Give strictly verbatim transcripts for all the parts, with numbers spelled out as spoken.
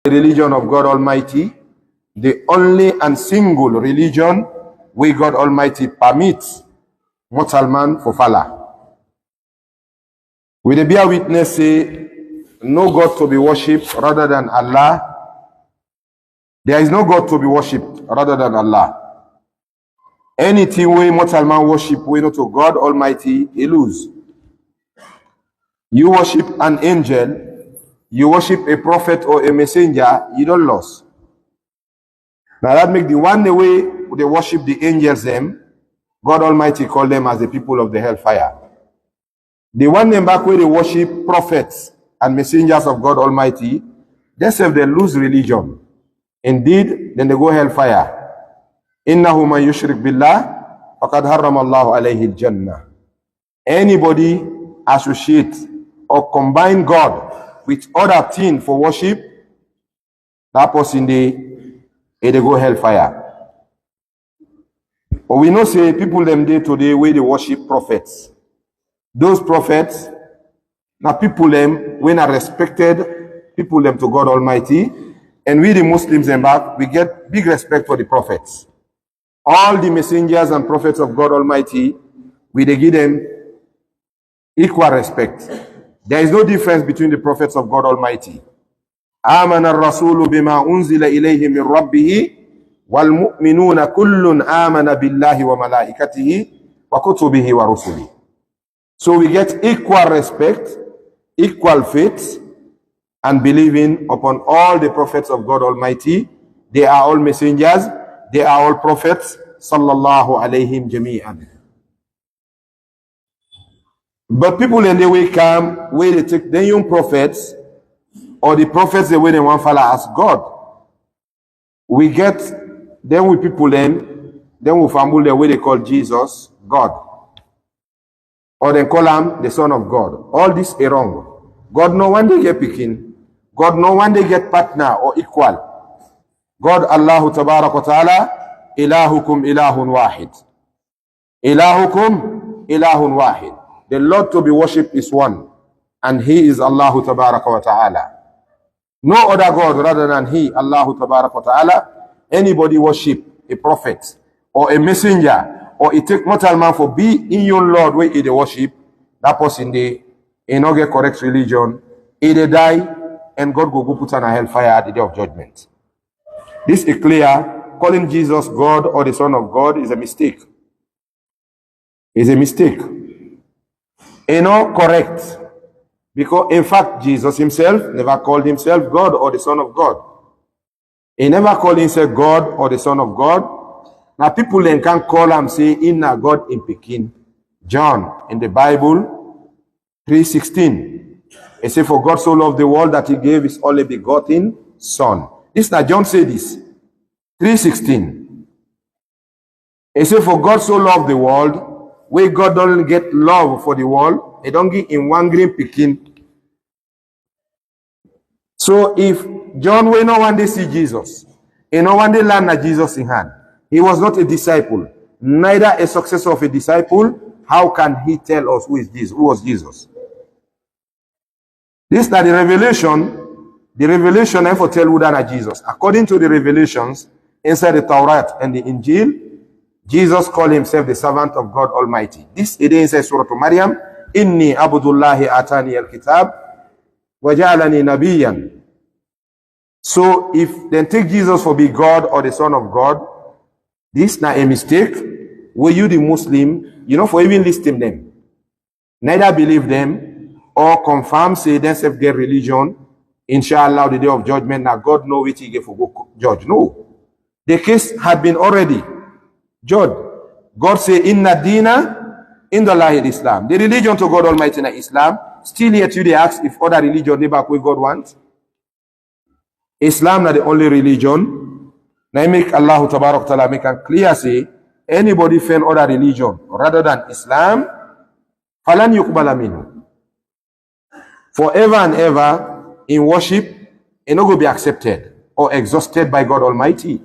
religion of God Almighty, the only and single religion wey God Almighty permit mortal man for follow. We dey bear witness say no God to be worshipped rather than Allah. There is no God to be worshipped rather than Allah. Anything wey mortal man worship wey no to God Almighty, e lose. You worship an angel, you worship a prophet or a messenger, you don loss. Na dat make di one dem wey dey worship di angels dem, God Almighty call dem as di people of di hellfire. Di one dem back wey dey worship prophets and messengers of God Almighty, dem sef dey lose religion. Indeed, dem dey go hellfire. Innahu man yushrik billah, faqad harrama Allahu alayhi al-jannah. Anybody associate or combine God with other thing for worship, that person dey, e dey go hellfire. But we know say people dem dey today wey dey worship prophets. Those prophets na people dem wey na respected people dem to God Almighty, and we the Muslims dem back, we get big respect for the prophets. All the messengers and prophets of God Almighty, we dey give dem equal respect. There is no difference between the prophets of God Almighty. آمن الرسول بما أنزل إليه من ربه والمؤمنون كل آمن بالله وملائكته وكتبه ورسله. So we get equal respect, equal faith, and believing upon all the prophets of God Almighty. They are all messengers, they are all prophets, sallallahu alayhim jami'an. But people dem dey wey come, wey dey take dem young prophets, or the prophets dem wey dem wan follow as God. We get dem we people dem, dem we fambul dem wey dey call Jesus God, or dem call am the Son of God. All this e wrong. God no wan dey get pikin. God no wan dey get partner or equal. God Allahu tabarak wa ta'ala, ilahukum ilahun wahid. Ilahukum ilahun wahid. The Lord to be worshipped is one, and He is Allahu tabaraka wa ta'ala. No other God rather than He, Allahu tabaraka wa ta'ala. Anybody worship a prophet or a messenger or e take mortal man for be in your Lord wey e dey worship, that person dey, e no get correct religion, e dey die, and God go go put am na hellfire at the day of judgment. This is clear. Calling Jesus God or the Son of God is a mistake. Is a mistake. E no correct. Because in fact, Jesus himself never called himself God or the Son of God. He never called himself God or the Son of God. Na people dem can call am say him na God in pikin. John in the Bible three sixteen, e say, "For God so loved the world that he gave his only begotten Son." This na John say this. Three sixteen. E say, "For God so loved the world," wey God don get love for the world, e don give him one green pikin. So if John wey no wan dey see Jesus, e no wan dey learn na Jesus in hand, he was not a disciple, neither a successor of a disciple, how can he tell us who is Jesus, who was Jesus? This na the revelation. The revelation na for tell who that na Jesus. According to the revelations inside the Torah and the Injil, Jesus called himself the servant of God Almighty. This e dey inside Surah Maryam, "Inni abdullahi atani al-kitab wa ja'alani nabiyyan." So if dem take Jesus for be God or the Son of God, this na a mistake wey you, the Muslim, you no for even listen dem. Neither believe dem or confirm say dem sef get religion. Inshallah, the day of judgment, na God know wetin he get for go judge. No. The case had been already judged. God say, "Inna dina indallahi Islam." The religion to God Almighty na Islam. Still yet you dey ask if other religion dey back wey God want. Islam na the only religion. Na im make Allahu tabarak wa ta'ala make am clear say anybody find other religion rather than Islam, falan yuqbala minhu. Forever and ever, in worship, e no go be accepted or exhausted by God Almighty.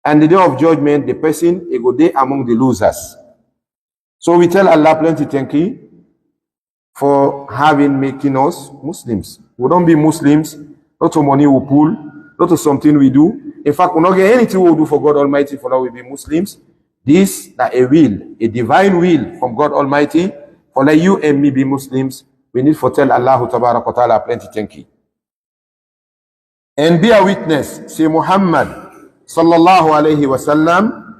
And the day of judgment, the person, e go dey among the losers. So we tell Allah plenty thank you for having, making us Muslims. We don be Muslims Not to money we pull, not to something we do. In fact, we no get anything we do for God Almighty for now we be Muslims. This na a will, a divine will from God Almighty for let you and me be Muslims. We need for tell Allah Tabarak wa Ta'ala plenty thank you. And be a witness, say Muhammad sallallahu alaihi wasallam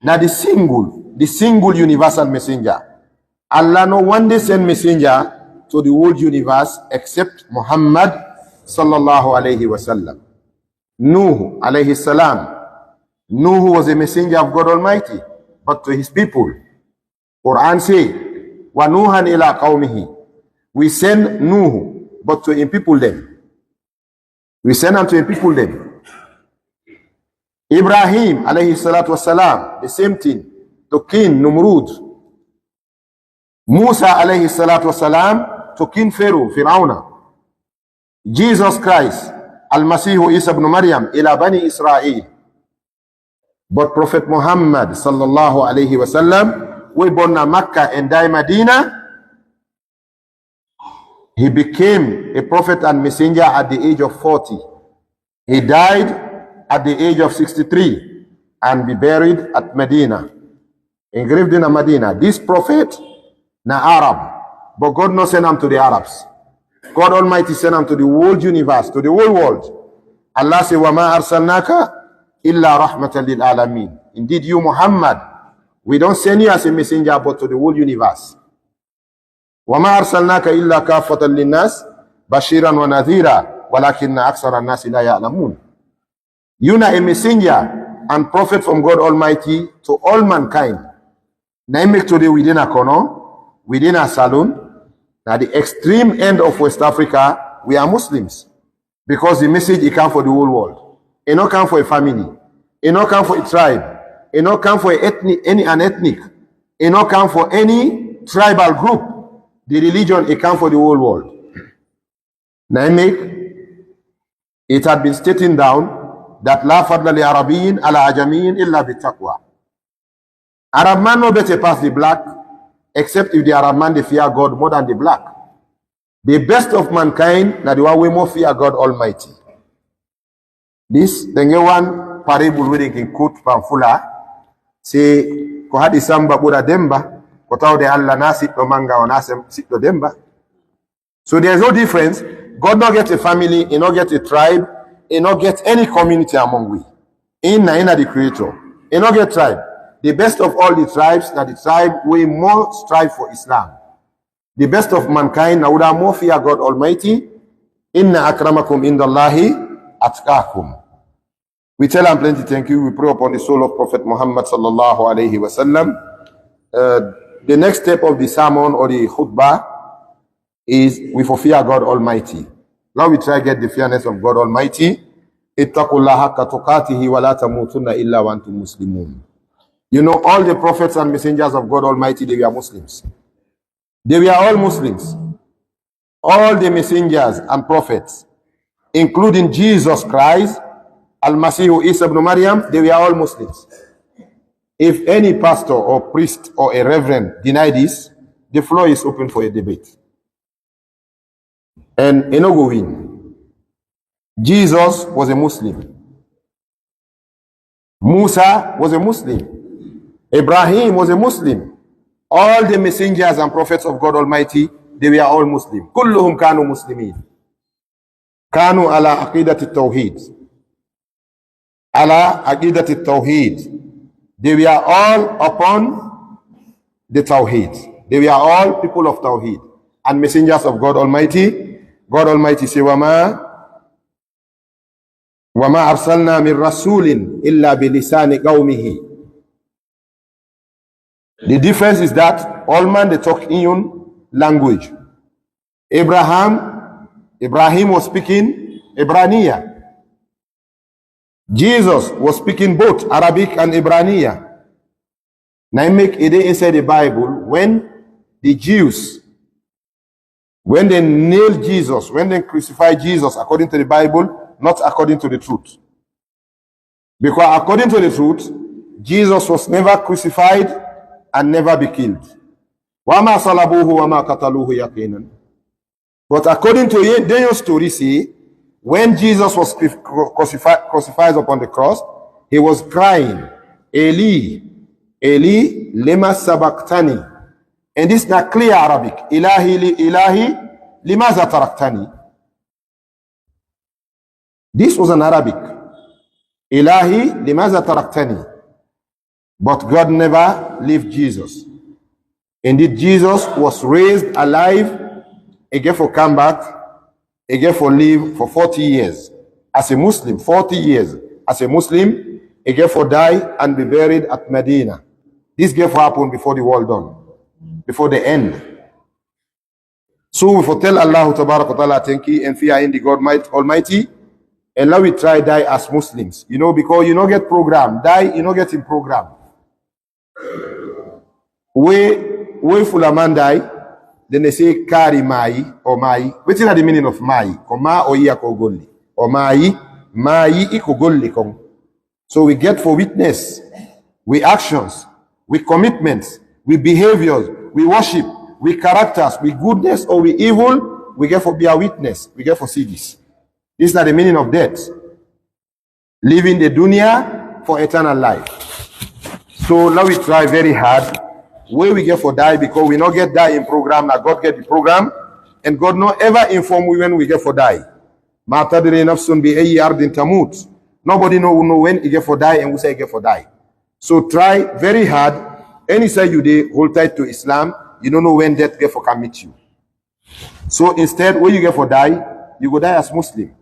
na the single, the single universal messenger. Allah no one day send messenger to the whole universe except Muhammad sallallahu alaihi wasallam. Nuh alayhi salam. Nuh was a messenger of God Almighty, but to his people. Quran say, "Wa nuhan ila qawmihi." We send Nuh, but to him people dem. We send am to him people dem. Ibrahim alayhi salatu wasalam, the same thing, to King Numrud. Musa alayhi salatu wasalam to King Pharaoh, Firauna. Jesus Christ, Al-Masihu Isa ibn Maryam, ila Bani Israel. But Prophet Muhammad sallallahu alayhi wasallam, we born na Makkah and die Madina, he became a prophet and messenger at the age of forty. He died at the age of sixty-three and be buried at Medina. Engraved in Medina. This prophet na Arab, but God no send am to the Arabs. God Almighty send am to the whole universe, to the whole world. Allah say, "Wa ma arsalnaka illa rahmatan lil alamin." Indeed, you, Muhammad, we don't send you as a messenger, but to the whole universe. "Wa ma arsalnaka illa kaffatan linnas bashiran wa nadhira, walakinna aksara nasi la ya'lamun." You na a messenger and prophet from God Almighty to all mankind. Na im make today we dey na corner, we dey na saloon, na the extreme end of West Africa, we are Muslims. Because the message e come for the whole world. E no come for a family. E no come for a tribe. E no come for a ethnic, any an ethnic. E no come for any tribal group. The religion e come for the whole world. Na im make it had been stating down that la fadla li Arabiyin ala Ajamiyin illa bi taqwa. Arab man no better pass the black, except if the Arab man dey fear God more than the black. The best of mankind na the one wey more fear God Almighty. This, dem get one parable wey dem can quote pan Fula, say, "Ko hadi samba bura demba, ko taw de Allah na sit do manga o na sem sit do demba." So there's no difference. God no get a family, he no get a tribe, he no get any community among we. He na, he na the creator. He no get tribe. The best of all the tribes na the tribe wey more strive for Islam. The best of mankind na who da more fear God Almighty. "Inna akramakum indallahi atqakum." We tell am plenty thank you. We pray upon the soul of Prophet Muhammad sallallahu alaihi wasallam. Uh, the next step of the sermon or the khutbah is we for fear God Almighty. Now we try get the fearness of God Almighty. "Ittaqullaha haqqa tuqatihi wa la tamutunna illa wa antum muslimun." You know, all the prophets and messengers of God Almighty, they were Muslims. They were all Muslims. All the messengers and prophets, including Jesus Christ, Al-Masihu Isa ibn Maryam, they were all Muslims. If any pastor or priest or a reverend deny this, the floor is open for a debate. And e no go win. Jesus was a Muslim. Musa was a Muslim. Ibrahim was a Muslim. All the messengers and prophets of God Almighty, they were all Muslim. Kulluhum kanu muslimin. Kanu ala aqidati tawhid. Ala aqidati tawhid. They were all upon the tawhid. They were all people of tawhid and messengers of God Almighty. God Almighty say, "Wa ma, wa ma arsalna min rasulin illa bi lisani qawmihi." The difference is that all man dey talk in own language. Abraham, Ibrahim was speaking Hebrania. Jesus was speaking both Arabic and Hebrania. Na im make e dey inside the Bible when the Jews, when dem nail Jesus, when dem crucify Jesus according to the Bible, not according to the truth. Because according to the truth, Jesus was never crucified and never be killed. Wa ma salabuhu wa ma qataluhu yaqinan. But according to ye-, dem own story say, When Jesus was crucif-, crucifi-, crucified upon the cross, he was crying, "Eli, Eli, lema sabachthani?" And this na clear Arabic. "Ilahi, li-, Ilahi, limaza taraktani?" This was an Arabic. "Ilahi, limaza taraktani?" But God never leave Jesus. Indeed, Jesus was raised alive again for come back, again for live for forty years as a Muslim, forty years as a Muslim, again for die and be buried at Medina. This get for happen before the world done, before the end. So we for tell Allah Tabaraka wa Ta'ala thank you and fear in the God might Almighty, and let we try die as Muslims. You know, because you no get program, die, you no get in program. We, we fulaman die, then they say, "Kari mai or mai." Wetin na the meaning of mai? Koma o iya ko golli. Or mai, mai i ko golli kong. So we get for witness, we actions, we commitments, we behaviors, we worship, we characters, we goodness or we evil, we get for be a witness, we get for see this. This na the meaning of death. Living the dunya for eternal life. So let we try very hard. Where we get for die, because we no get die in program, na God get the program, and God no ever inform we when we get for die. "Ma tadri nafsun bi ayi ardin tamut." Nobody know, know when e get for die and who say e get for die. So try very hard. Any say you dey, hold tight to Islam, you don't know when death get for come meet you. So instead, when you get for die, you go die as Muslim.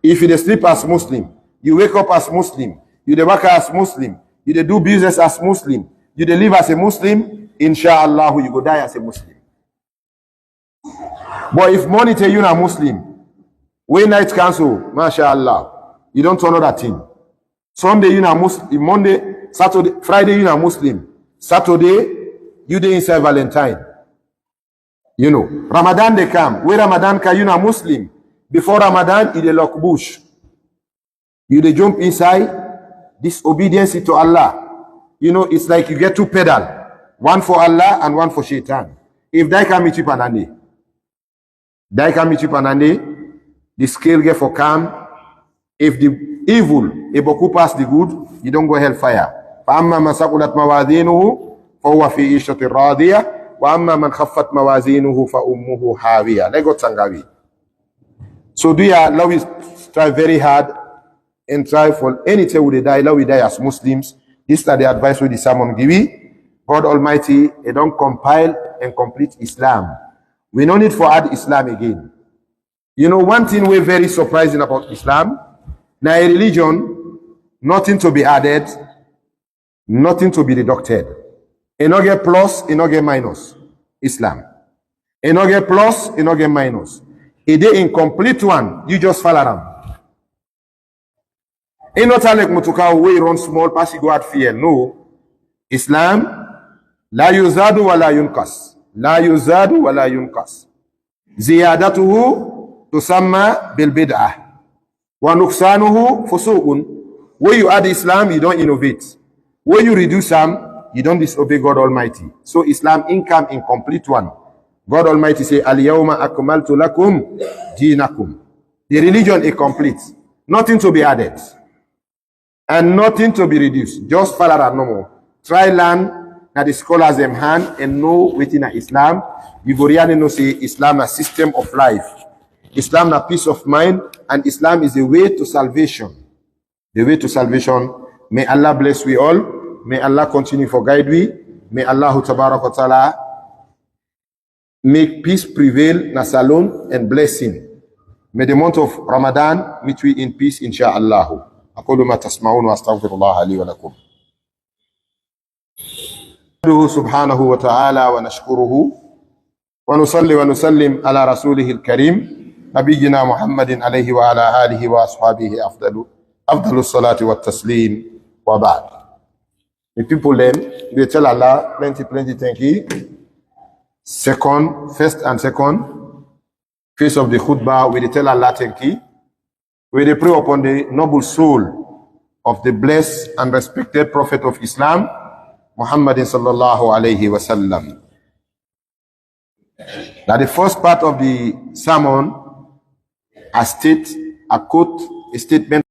If you dey sleep as Muslim, you wake up as Muslim, you dey waka as Muslim, you dey do business as Muslim, you dey live as a Muslim, inshallah, you go die as a Muslim. But if morning tey you na Muslim, when night cancel, mashallah, you don turn other thing. Sunday you na Muslim, Monday, Saturday, Friday you na Muslim, Saturday you dey inside Valentine. You know, Ramadan dey come. When Ramadan come, you na Muslim. Before Ramadan, you dey lock bush. You dey jump inside disobedience to Allah. You know, it's like you get two pedal, one for Allah and one for Shaitan. If die come meet you panande, die come meet you panande, the scale get for come. If the evil e boku pass the good, you don go hellfire. Fa amma man saqulat mawazinuhu fa huwa fi ishatin radiya, wa amma man khaffat mawazinuhu fa ummuhu hawiya. Let God sangawi. So do ya, let we try very hard and try for anything we dey die, let we die as Muslims. This na the advice wey the sermon give we. God Almighty, e don compile and complete Islam. We no need for add Islam again. You know, one thing wey very surprising about Islam, na a religion, nothing to be added, nothing to be deducted. E no get plus, e no get minus. Islam. E no get plus, e no get minus. E dey in complete one, you just follow am. E no tan like motoka wey run small pass e go add fuel. No. Islam, la yuzadu wa la yunkas. La yuzadu wa la yunkas. Ziyadatuhu tusamma bil bid'ah. Wa nuksanuhu fusuqun. When you add Islam, you don innovate. When you reduce am, you don disobey God Almighty. So Islam in come in complete one. God Almighty say, "Al yawma akmaltu lakum dinakum." The religion is complete. Nothing to be added. And nothing to be reduced. Just follow am no more. Try learn na the scholars dem hand and know wetin na Islam. You go really know say Islam na system of life. Islam na peace of mind, and Islam is the way to salvation. The way to salvation. May Allah bless we all. May Allah continue for guide we. May Allah Tabaraka wa Ta'ala make peace prevail na salon and blessing. May the month of Ramadan meet we in peace, inshallah. أقول ما تسمعون وأستغفر الله لي ولكم. نحمده سبحانه وتعالى ونشكره ونصلي ونسلم على رسوله الكريم نبينا محمد عليه وعلى آله وأصحابه أفضل، أفضل الصلاة والتسليم وبعد. The people dem, we tell Allah plenty, plenty thank you. Second, first and second phase of the khutbah, we dey tell Allah thank you. We dey pray upon the noble soul of the blessed and respected Prophet of Islam, Muhammadin sallallahu alayhi wa sallam. Now, the first part of the sermon, I state I quote a statement